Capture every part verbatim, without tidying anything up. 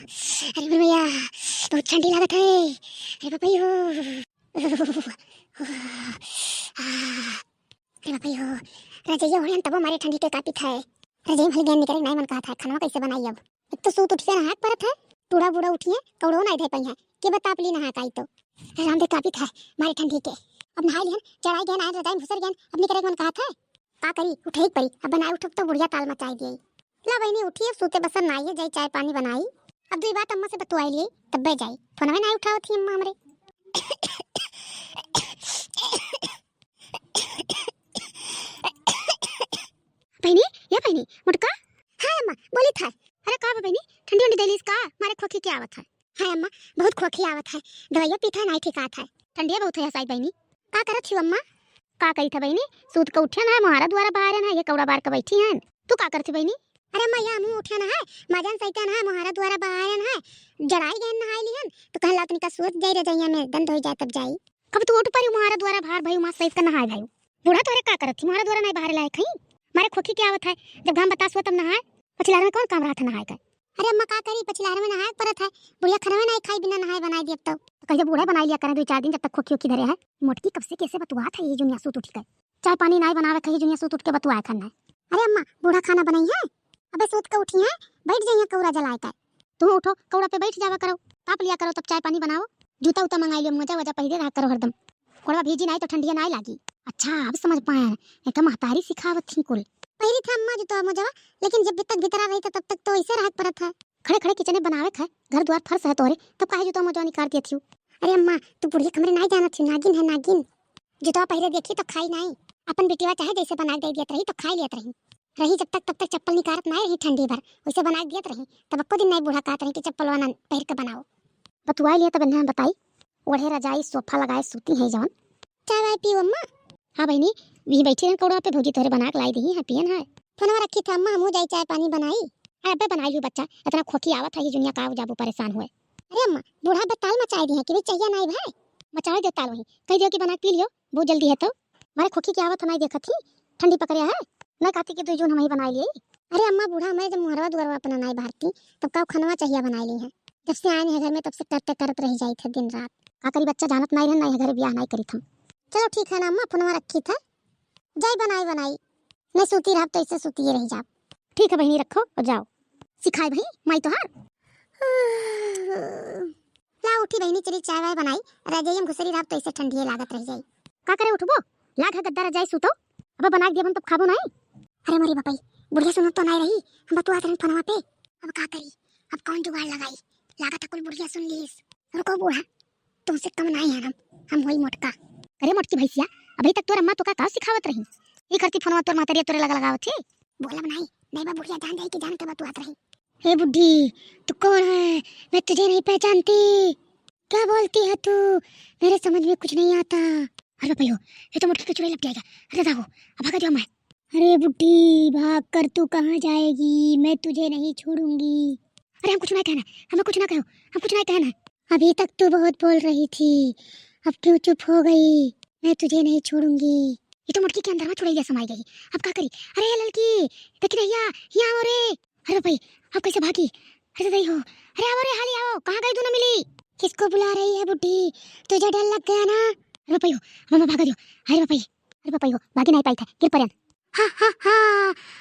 अरे मोर मइया, बहुत ठंडी लागत है। अरे बापा हो। अरे बापा हो, रजइया ओढ़े हन तबो मारे ठंडी के कापित है। रजइया में गेन निकरे नाई मन कहत है, खनवा कैसे बनाई अब? एक तो सूत उठिए नहाक परत है, बूढ़ा बूढ़ा उठिए, कौड़ो नाई धइ पइहैं, के बताप ली नहाक आई तो। राम दे कापित है, मारे ठंडी के। अब नहाई लिहन, चढ़ाई गेन, आए रजाई में घुसर गेन, अब निकरे के मन कहत है। का करी, उठे ही परी, अब नाई उठब तो बुढ़िया ताल मचाई दिए। ला बहिनी उठी, अब सूते बसन नाई है, जाई चाय पानी बनाई। अब दुई बात अम्मा से बतुआई लिए, तब्बे जाई। फोनवे नाई उठावत ही अम्मा हमरे। बहिनी, ये बहिनी, मोटका? हाँ अम्मा, बोली था। अरे का बा बहिनी, ठंडी उंडी देलिस का? मारे खोखी के आवत है। हाँ अम्मा, बहुत खोखी आवत है, दवाइया पीत है, नाई ठिकात है। ठंडिया बहुत है साई बहिनी। का करत ही अम्मा? का कही था बहिनी, सूत के उठियन है, मोहारा दुआरा बहारन है, ये कौड़ा बार के बैठी हैं। तू का करत ही बहिनी? अरे अम्मा, या हमहू उठियन है, माजन सैतन है, मोहारा दुआरा बहारन है, जड़ाई गहन नहाई लिहन, तो कहला तनिका सूत जाई रजइया में, गंध होई जाए तब जाई। कब तू उठ परी, मोहारा दुआरा बहार भई, उमा सैत का नहाए भई। बूढ़ा तोहरे का करत ही, मोहारा दुआरा नाई बहारे लायक है? मारे खोखी के आवत है, जब घाम बतास हुआ तब नहाए, पछिलार में कौन काम रहत है नहाए का? अरे अम्मा का करी, पछिलार में नहाए परत है, बुढ़िया खनवे नाई खाई बिना नहाए बनाई दियब तो। तो कहिए बूढ़ा बनाई लिया करें दो चार दिन, जब तक खोखी ओखी धरे है। मोटकी कब से कैसे बतुआत है ये जुनिया सूत उठी के। चाय पानी नाई बनावे कही जुनिया सूत उठ के बतुआए खन है। अरे अम्मा, बूढ़ा खाना बनाई है, अबे सूत के उठी है, बैठ जाइए कौरा जलाए के। तू उठो, कौड़ा पे बैठ जावा करो, ताप लिया करो, तब चाय पानी बनाओ। जूता उता मंगाई लियो, मोजा वोजा पहिरे रहा करो हरदम। कोड़वा भीजी नाई तो ठंडिया नाई लागी। अच्छा, अब समझ पाए, एका महतारी सिखावत ही कुल। पहिरी था अम्मा जूता मोजवा, लेकिन जब तक भीतरा रही था तब तक तो ऐसे रहत परत है। खड़े खड़े किचने बनावे के है, घर द्वार फर्श है तोहरे, तब काहे जूता मोजवा निकाल दिया थियू? अरे अम्मा, तू बुढ़िया के हमरे नाई जानत ही, नागिन है नागिन। जूता पहिरे देखी तो खाई नाई, अपन बिटिया चाहे जैसे बना के दे दियत रही तो खाई लियत रही। रही जब तक तब तक चप्पल निकारत नाई रही ठंडी भर, वैसे बना के दियत रही। तब अक्को दिन नाई बूढ़ा कहत रही कि चप्पलवा ना पहिर के बनाओ। बतुआई लिया तब इन्हें बताई। ओढ़े रजाई सोफा लगाए सूती है जवन। चाय वाय पीऊ अम्मा? हाँ बहिनी, वही बैठी रहन कौड़ा पे, भौजी तोहरे बना के लाई दही है, पियन है। फोनवा रखी था अम्मा, हमहू जाई चाय पानी बनाई। अरे अबे बनाई लियो बच्चा, इतना खोखी आवत है ये जुनिया का जाबू परेशान हुए। अरे अम्मा, बूढ़ा बताल मचाई दी है कि भाई चाहिए नाई भाई। मचावे दे ताल वही, कह दियो कि बना के पी लियो, बहुत जल्दी है तो। मारे खोखी के आवत है नाई देखत ही, ठंडी पकड़े है। मैं कहती कि दो जून हम ही बनाई लिए। अरे अम्मा, बूढ़ा मैं जब मुहरवा दुआरवा अपना नाई भारती, तब का खनवा चाहिए बनाई ली है। जब से आए हैं घर में तब से करते करत रह जाई थे दिन रात। का करी बच्चा जानत नाई रहन, नाई घरे बियाह नाई करी था। चलो ठीक है ना अम्मा, फोनवा रखी था, जाई बनाई बनाई। मैं सूती रहब तो ऐसे सूती रह जाब। ठीक है बहिनी, रखो और जाओ। सिखाए भाई माई तोहार। ला उठी बहिनी, चली चाय वाय बनाई। रजाई में घुसरी रहब तो ऐसे ठंडिये लागत रह जाई। का करे उठबो? लाग है गद्दा रजाई सूतो। अब बना के देबन तब खाबो नाई। अरे मोरी बापई, बुढ़िया सुनत तो नाई रही, हम बतुआत रहन फोनवा पे। अब का करी, अब कौन जुगाड़ लगाई? लागत है कुल बुढ़िया सुन लीस। रुको बूढ़ा, तुमसे कम नाई है हम, हम होई मोटका। अरे मोटकी भैंसिया, अभी तक तोर अम्मा तोका का सिखावत रही? ई करती फोनवा तोर मातरिया तोरे लगा लगावत ही। बोलब नाई, नाई बा बुढ़िया जान जाई कि जान के बतुआत रही। हे बुढ़ी, तू कौन है? मैं तुझे नहीं पहचानती। क्या बोलती है तू? मेरे समझ में कुछ नहीं आता। अरे बापा हो, ये तो मोटकी के चुड़ैल लपटियाएगा। अरे दादा हो, अब भागा जो मैं। अरे बुढ़ी, भाग कर तू कहाँ जाएगी? मैं तुझे नहीं छोड़ूंगी। अरे हम कुछ ना कहना, हमें कुछ ना कहो, हम कुछ ना कहना। अभी तक तू बहुत बोल रही थी, अब क्यों चुप हो गई? मैं तुझे नहीं छोड़ूंगी। ये तो मोटकी के अंदर में चुड़ैलिया समाई गई, अब का करी? अरे ललकी, देखी रहिया, यहाँ आओ रे। अरे भाई, अब कैसे भागी? अरे दाई हो, अरे आओ रे, हाली आओ, कहाँ गई दोनों मिली? किसको बुला रही है बुढ़ी? तुझे डर लग गया ना? अरे बापा हो, मामा भागा दियो। अरे बापा, अरे बापा हो, भागी नहीं पाई था, गिर पड़न। हा हा हा,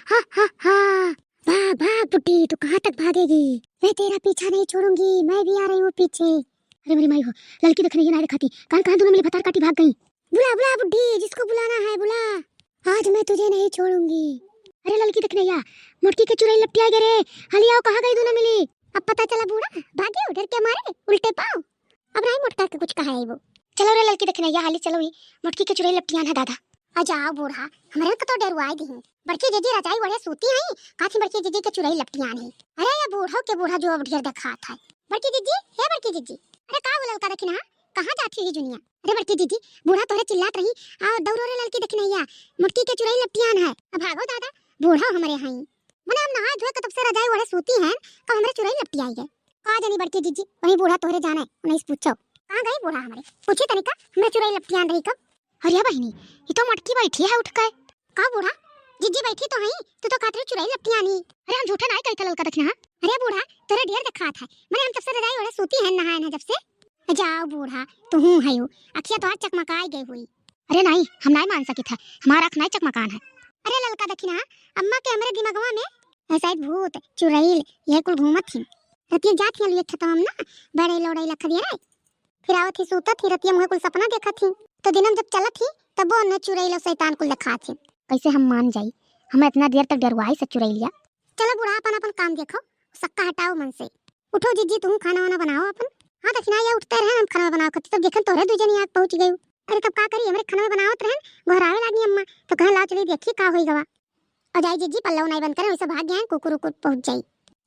हा हा हा। भाग भाग बुढ़ी, तू कहाँ तक भागेगी? मैं तेरा पीछा नहीं छोड़ूंगी, मैं भी आ रही हूँ पीछे। अरे मेरी माई हो, ललकी देखने ये ना दिखाती, कहाँ कहाँ दोनों मिली भतार काटी भाग गई। बुला बुला बुढ़ी, जिसको बुलाना है बुला, आज मैं तुझे नहीं छोड़ूंगी। अरे ललकी देखने या, मोटकी के चुड़ैल लपटिया गए रे, हाली आओ, कहाँ गई दोनों मिली? अब पता चला बूढ़ा, भागे उधर के मारे, उल्टे पाँव। अब नाई मोटका के कुछ कहा है वो। चलो रे ललकी देखने या, हाली चलो ही, मोटकी के चुड़ैल लपटियान है दादा। आ जाओ बूढ़ा, हमरे को तो डरुआई दी। बड़की जीजी रजाई ओढ़े सूती हैं, काथी बड़की जीजी के चुड़ैल लपटियान है। अरे ये बूढ़ो के बूढ़ा जो अब ढेर देखात है। बड़की जीजी, हे बड़की जीजी, अरे का हो ललका दखिनहा, कहाँ जाती है जुनिया? अरे बड़की जीजी, बूढ़ा तोहरे चिल्लात रही, आ दौड़ो रे ललकी दखिनहिया, मोटकी के चुड़ैल लपटियान है। अब भागो दादा, बूढ़ा हमरे हैं। मने हम नहाए धोए के तब से रजाई ओढ़े सूती हैं, कब हमरे चुड़ैल लपटियाई गए। का जानी बड़की जीजी, वही बूढ़ा तोहरे जाने, उन्हें से पूछो। कहाँ गई बूढ़ा हमरे? पूछी तनिका, हमरे चुड़ैल लपटियान रही कब? अरे बहिनी, ये तो मोटकी बैठी है उठ के। का बूढ़ा? जीजी बैठी तो हई, तू तो कहत रही चुड़ैल लपटियानी। अरे हम झूठे नाई कही था ललका दखिनहा, अरे बूढ़ा, तोरे ढेर देखात है, मने हम जब से रजाई ओढ़े सूती हैं, नहाए हैं जब से। जाओ बूढ़ा, तुहूँ है हो, अखिया तोहार चकमकाई गई हुई। अरे नाई, हम नाई मान सकित है, हमार आँख नाई चकमकान है। अरे ललका दखिना, अम्मा के हमरे दिमगवा में ऐसा ही भूत, चुड़ैल, यह कुल घूमत ही। रतिया जात ही लुए खेतवा में ना, बड़े लोड़े लख दिए रे। फिर आवत ही सूतत ही, रतिया मुहे कुल सपना देखत ही। तो दिनम जब चलत ही, तब वो न चुड़ैल और शैतान कुल देखात ही। कैसे हम मान जाई? हमें इतना देर तक डरवाई से चुड़ैलिया। चलो बूढ़ा, अपन अपन काम देखो, सक्का हटाओ मन से। उठो जीजी, तुम खाना वाना बनाओ अपन। हाँ दखिना, ये उठते रहे, हम खाना बनाओ करते, तब देखन तोरे दू जनी आग पहुँच गई। अरे तब का करी, हमरे खाना बनावत रहन, गोहरावे लागी अम्मा, तो कहे लाओ चली देखी का होई गवा। और जाई जीजी, पल्लव नाई बंद करे, वैसे भाग गए, कुकुर उकुर पहुँच जाई।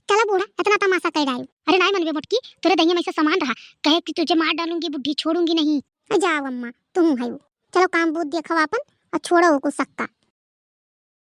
चलो बूढ़ा, इतना तमाशा कर डाल। अरे नाई मनबे मोटकी, तोरे दहिया में ऐसा सामान रहा, कहे कि तुझे मार डालूंगी बुढ़ी, छोड़ूंगी नहीं। अरे जाओ अम्मा, तुम है वो। चलो काम बूत देखो अपन, और छोड़ो कुल सक्का।